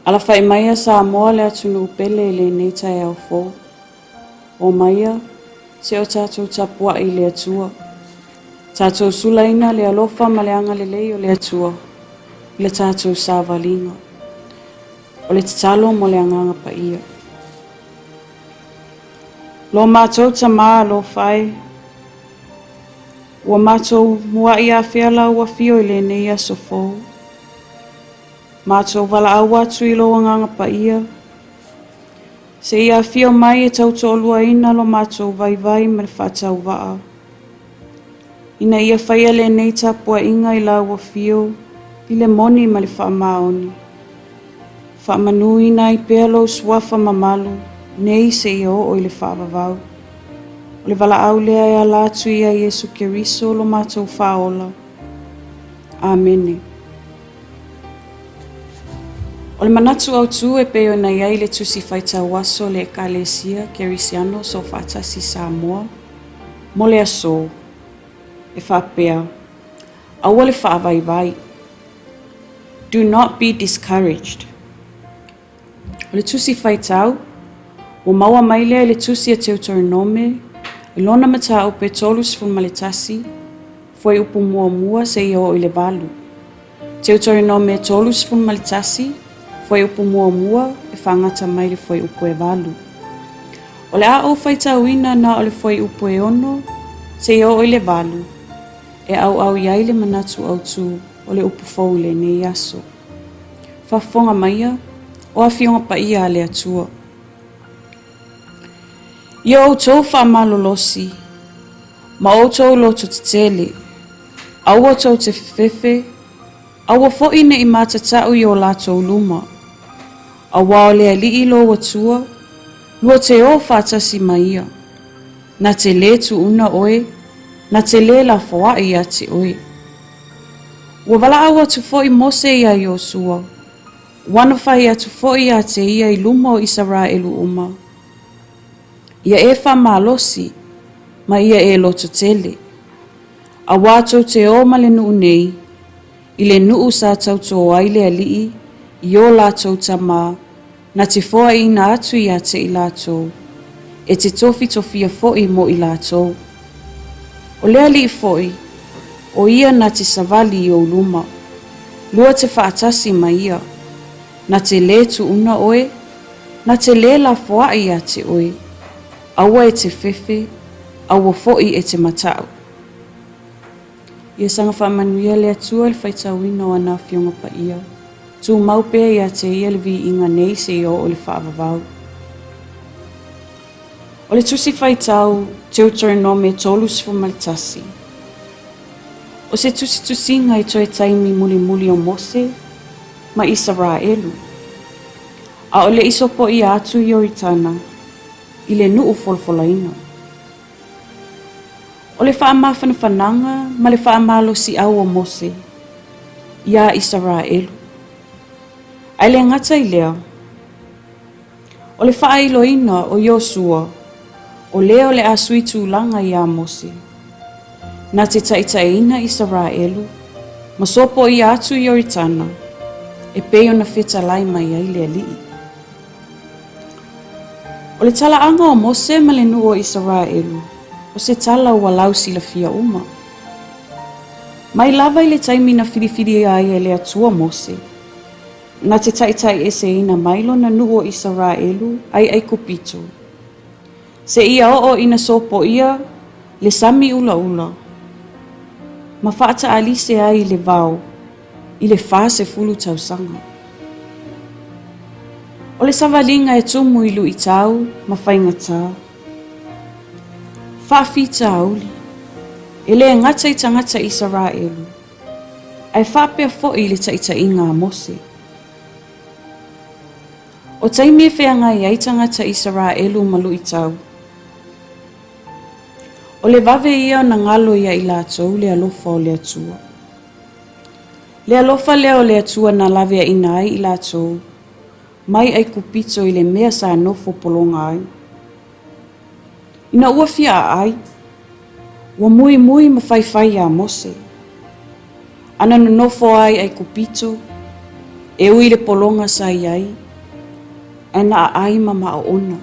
Alafaʻi maia Samoa le atunuu pele i lenei taeao fou. Omaia, se o tatou tapuaʻi i le Atua. Tatou sulaina le alofa ma le agalelei o le Atua i le tatou savaliga. O le tatalo mo le Agaga Paia. Lo matou Tamā alofa e, ua matou muaʻi afea lau afio i lenei aso fou. Matou valaau atu i lou Agaga Paia, se i afio mai e tautoaluaina lo matou vaivai ma le faatauvaa, ina ia faia lenei tapuaiga i lau afio i le moni ma le faamaoni. Faamanuina ai pea lou suafa mamalu nei seia oo i le faavavau. O le valaau lea e ala atu ia Iesu Keriso lo matou Faaola. Amene. O le manatu autu e pei ona i ai le Tusi Faitau Aso a le Ekalesia Kerisiano Soofaatasi Samoa mo le aso, e faapea, Aua le faavaivai. Do not be discouraged. O le Tusi Faitau, ua maua mai lea i le Tusi a Teutoronome i lona mataupu e 31, fuaiupu muamua seia oo i le valu. Teutoronome 31, fuaiupu muamua e faagata mai i le fuaiupu e valu. O le a ou faitauina na o le fuaiupu e ono seia oo i le valu e auau i ai le manatu autu o le upu fou i lenei aso. Faafofoga maia, o Afioga Paia a le Atua. Ia outou faamalolosi ma outou loto tetele, aua tou te fefefe, aua foi ne i matatau i o latou luma, auā o le Alii lou Atua, lua te o faatasi ma ia, na te lē tuuna oe, na te lē lafoaʻi ia te oe. Ua valaau atu foi Mose iā Iosua, ua na fai atu foi iā te ia i luma o Isaraelu uma, Ia e faamalosi, ma ia e lototele, auā tou te o ma le nuu nei, i le nuu sa tautō ai le Alii i ō latou tamā, na te foaiina atu iā te i latou, e te tofitofia foʻi mo i latou. O le Alii foʻi, o ia na te savali i ou luma, lua te faatasi ma ia, na te lē tuuna oe, na te lē lafoaʻi iā te oe, aua e te fefe, aua foʻi e te mataʻu. Ia saga faamanuia le Atua i le faitauina o ana Afioga Paia. Tumau pea ia te ia le viiga nei seia oo i le faavavau. O le Tusi Faitau, Teutoronome 31. O se tusitusiga i toe taimi mulimuli o Mose ma Isaraelu, a o le i sopoia atu Ioritana i le nuu folafolaina. O le faamafanafanaga ma le faamalosiau o Mose iā Isaraelu. Ae le gata i lea, o le faailoina o Iosua, o le o le a sui tulaga iā Mose, na te taitaiina Isaraelu ma sopoia atu Ioritana e pei ona fetalai mai ai le Alii. O le talaaga o Mose ma le nuu o Isaraelu, o se tala ua lau silafia uma. Mai lava i le taimi na filifilia ai e le Atua Mose, na te taitaieseina mai lona nuu o Isaraelu ai Aikupito, seia oo ina sopoia le sami ulaula ma faataalise ai le vao i le 40 tausaga. O le savaliga e tumu i luitau ma faigata. Faafitauli, e le gata i tagata Isaraelu, ae faapea foi i le taitaiga a Mose. O taimi e feagai ai tagata Isaraelu ma luitau, o le vave ia ona galo ia i latou le alofa o le Atua. Le alofa lea o le Atua na laveaina ai i latou mai Aikupito i le mea sa nofo pologa ai. Ina ua fia aai, ua muimui ma faifai iā Mose. Ana nonofo ai Aikupito, E ui i le pologa sa i ai, ae na aai ma maoona,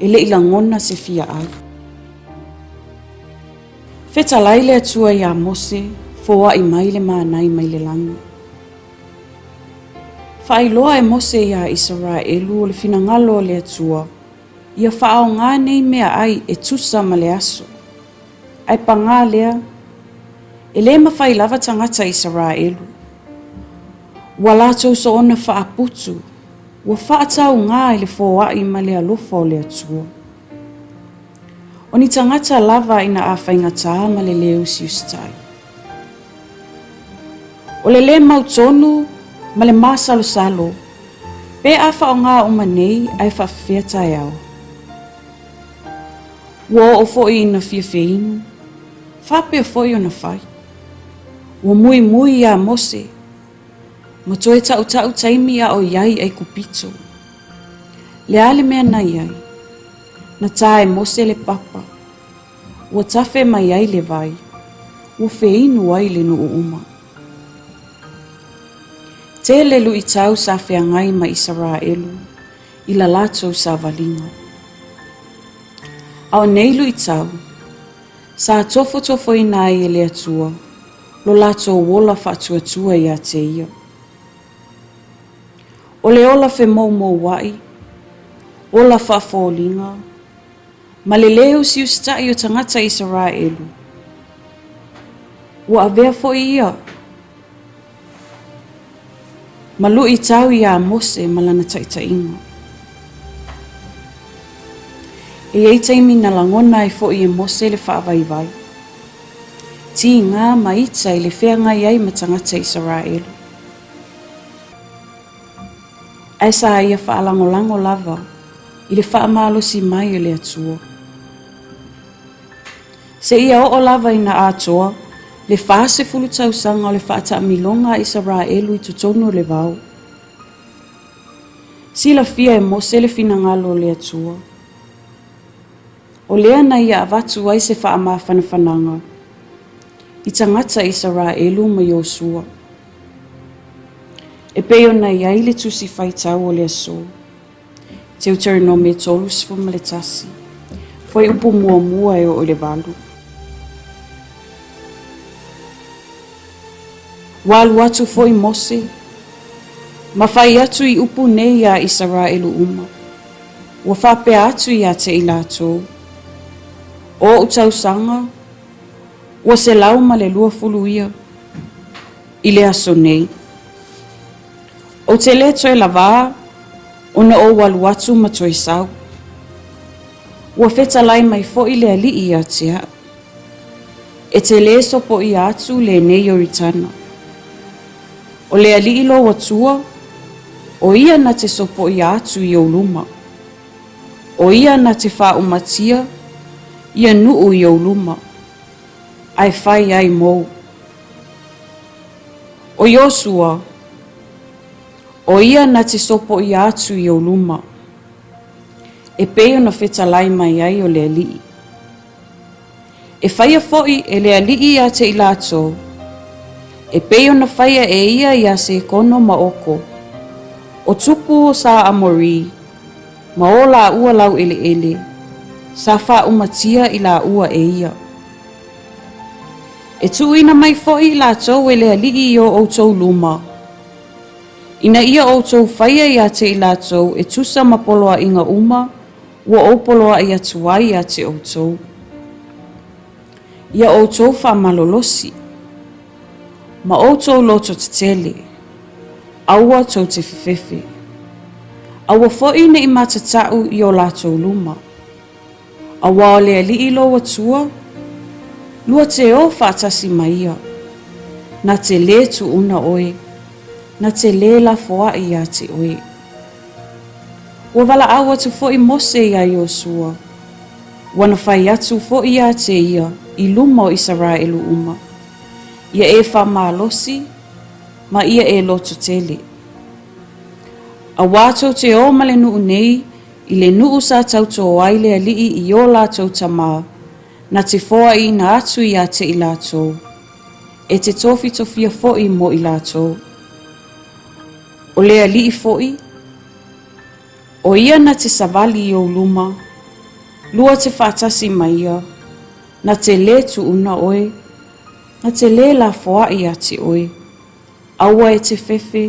e le i lagona se fia ai. Fetalai le Atua iā Mose, foai mai le manai mai le lagi. Faailoa e Mose iā Isaraelu o le finagalo o le Atua, ia faaaoga nei meaai e tusa ma le aso. Ae pagā lea, e lē mafai lava tagata Isaraelu. Ua latou soona faaputu, ua faataugā i le foai ma le alofa o le Atua. O ni tagata lava ina a faigata ma le lē usiusitai. O le lē mautonu ma le masalosalo pe a faaaoga uma nei ae faafefea taeao. Ua oo foi ina fia feinu, faapea foi ona fai. Ua muimui iā Mose ma toe tautau taimi a o i ai i Aikupito. Le a le mea na i ai? Na tā e Mose le papa, ua tafe mai ai le vai, ua feinu ai le nuu uma. Tele luitau sa feagai ma Isaraelu i la latou savaliga. A o nei luitau, sa tofotofoina ai e le Atua lo latou ola faatuatua iā te Ia. O le ola femoumouaʻi, ola faafoliga, ma le lē usiusitaʻi o tagata Isaraelu, ua avea foi ia ma luitau iā Mose ma lana taitaiga. E i ai taimi na lagona ai foi e Mose le faavaivai, tigā ma ita i le feagai ai ma tagata Isaraelu. Ae sa ia faalagolago lava i le faamalosi mai o le Atua. Seia oo lava ina atoa le 40 tausaga o le faataamiloga a Isaraelu i totonu o le vao. Silafia e Mose le finagalo o le Atua. O lea na ia avatu ai se faamafanafanaga i tagata Isaraelu ma Iosua. E pei ona i ai le Tusi Faitau o le aso, Teuteronome 31, fuaiupu muamua e oo i le valu. Ua alu atu foi Mose, ma fai atu i upu nei iā Isaraelu uma, Ua faapea atu ia te i latou, O ou tausaga, ua 120 ia i le aso nei. Ou te lē toe lavā ona ou alu atu ma toe sau. Ua fetalai mai foi le Alii ia te au. E te lē sopoia atu lenei Ioritana. O le Alii lou Atua, o ia na te sopoia atu i ou luma. O ia na te faaumatia ia nuu i ou luma, ae fai ai mou. O Iosua, o ia na te sopoia atu i ou luma, e pei ona fetalai mai ai o le Alii. E faia foi e le Alii ia te i latou, e pei ona faia e ia iā Sekono ma Oko, o tupu o sa Amori, ma o lāua laueleele, sa faaumatia i lāua e ia. E tuuina mai foi i latou e le Alii i o outou luma, ina ia outou faia ia te i latou e tusa ma poloaiga uma Ua ou poloaʻi atu ai ia te ʻoutou, ia ʻoutou faamalolosi, ma ʻoutou loto tetele, aua tou te fefefe. Aua foi ne i matataʻu i o latou luma, auā o le Alii lou Atua, lua te ō faatasi ma ia, na te lē tuuna ʻoe, na te lē lafoaʻi iā te ʻoe. Ua valaau atu foi Mose iā Iosua, ua na fai atu foi iā te ia i luma o Isaraelu uma, ia e faamalosi ma ia e lototele. Auā tou te ō ma le nuu nei i le nuu sa tautō ai le Alii i ō latou tamā, na te foaiina atu iā te i latou, e te tofitofia foi mo i latou. O le Alii foi, o Ia na te savali i ou luma, lua te faatasi ma Ia, na te lē tuuna oe, na te lē lafoai ia te oe, aua e te fefe,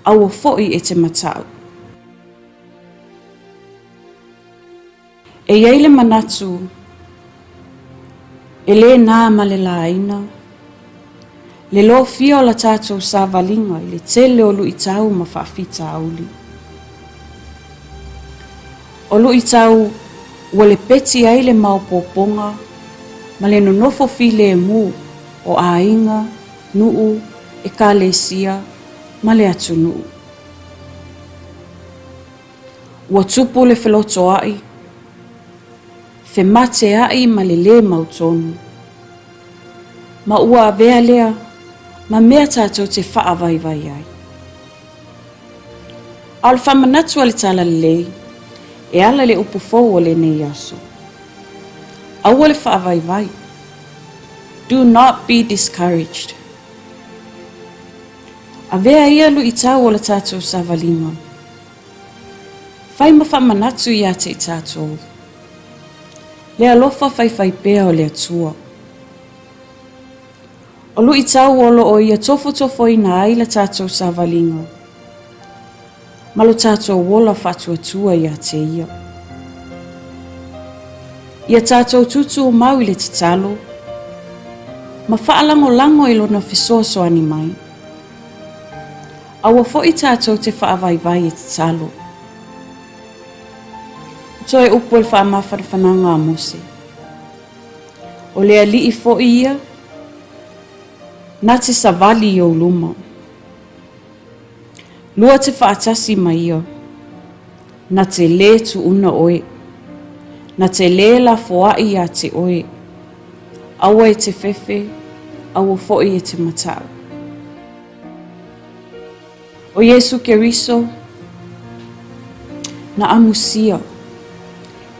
aua foi e te matau. E i ai le manatu, e lē na ma le laina, le lofia o la tatou savaliga i le tele o luitau ma faafitauli. O luitau ua lepeti ai le maopoopoga ma le nonofo filemu o aiga, nuu, ekalesia ma le atunuu. Ua tupu le felotoa'i, fematea'i ma le lē mautonu. Ma ua avea lea ma mea tatou te faavaivai ai. A o le faamanatu a le Talalelei e ala i le upu fou o lenei aso. Aua le faavaivai. Do not be discouraged. Avea ia luitau o le tatou savaliga. Fai ma faamanatu ia te i tatou. Le alofa faifaipea o le Atua. O luitau o lo o ia tofotofoina ai le tatou savaliga ma lo tatou ola faatuatua ia te Ia. Ia tatou tutumau i le tatalo ma faalagolago i Lona fesoasoani mai. Aua foi tatou te faavaivai e tatalo. O toe upu o le faamafanafanaga a Mose. O le Alii foi ia, na te savali i ou luma. Lua te faatasi ma ia, na te lē tuuna oe, na te lē lafoai ia te oe, aua e te fefe, aua foi e te matau. O Iesu Keriso, na amusia,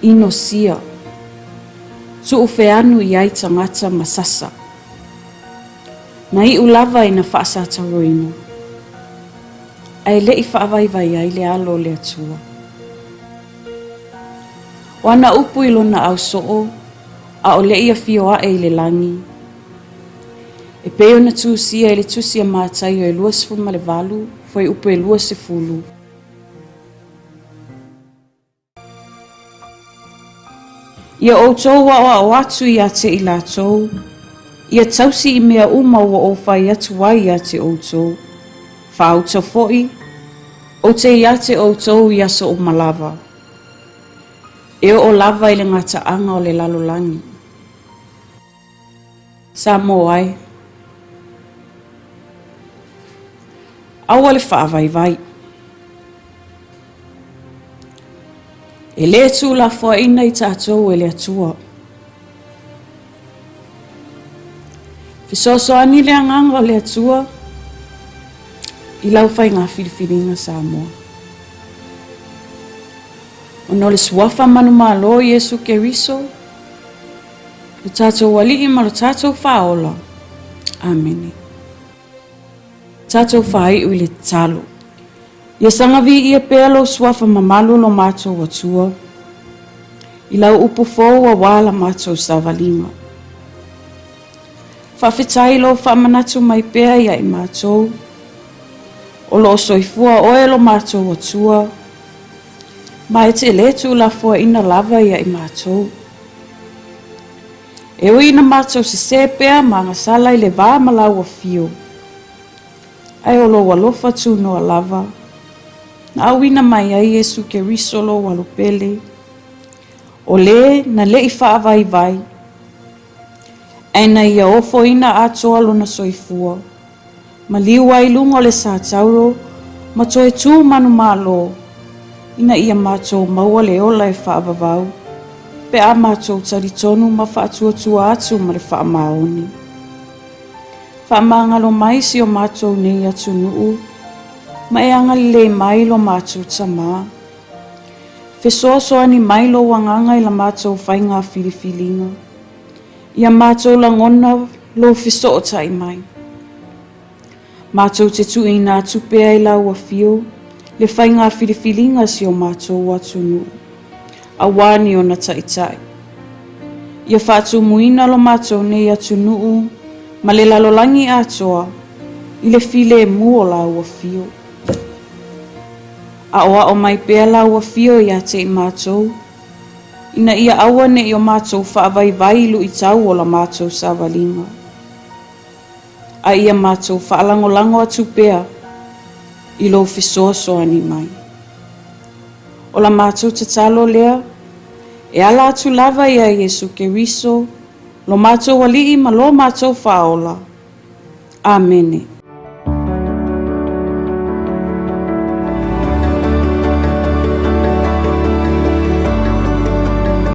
inosia, tuufeanu i ai tagata ma sasa. Na iu lava ina faasataroina, ae le i faavaivai ai le alo o le Atua. O ana upu i lona ausoo, a o le i afio ae i le lagi, E pei ona tusia i le Tusi a Mataio e 28, fuaiupu e 20. Ia outou aoao atu ia te i latou, ia tausi i mea uma ua ou fai atu ai ia te outou. Faauta foi, ou te ia te outou i aso uma lava, e oo lava i le gataaga o le lalolagi. Samoa e. Aua le faavaivai. E lē tuulafoaiina i tatou e le Atua. Fesoasoani le Agaga o le Atua i lau faiga filifiliga Samoa. Ona o le Suafa manumalo o Iesu Keriso, Lo tatou Alii ma lo tatou Faaola. Amene. Tatou faaiu i le tatalo. Ia saga viia pea lou suafa mamalu lo matou Atua, i lau upu fou auā la matou savaliga. Faafetai lou faamanatu mai pea ia i matou, o lo o soifua oe lo matou Atua, ma e te lē tuulafoaiina lava ia i matou. E ui ina matou sesē pea ma agasala i le va ma lau afio, ae o lou alofa tunoa lava, na auina mai ai Iesu Keriso lou alo pele, o lē na leʻi faavaivai, ae na ia ofoina atoa lona soifua. Maliu ai luga o le Satauro ma toe tū manumalo ina ia matou maua le ola e faavavau pe a matou talitonu ma faatuatua atu ma le faamaoni. Faamagalo mai si o matou nei atunuu ma e agalelei mai lo matou Tama. Fesoasoani mai lou Agaga i la matou faiga filifiliga. Ia matou lagona lou fesootai mai. Matou te tuuina atu pea i lau Afio le faiga filifiliga a si o matou atunuu, aua ni ona taitai. Ia faatumuina lo matou nei atunuu ma le lalolagi atoa i le filemu o lau Afio. Aoao mai pea lau Afio ia te i matou, ina ia aua ne i o matou faavaivai i luitau o la matou savaliga. A ia matou faalagolago atu pea i lou fesoasoani mai. O la matou tatalo lea, e ala atu lava ia Iesu Keriso, lo matou Alii ma lo matou Faaola. Amene.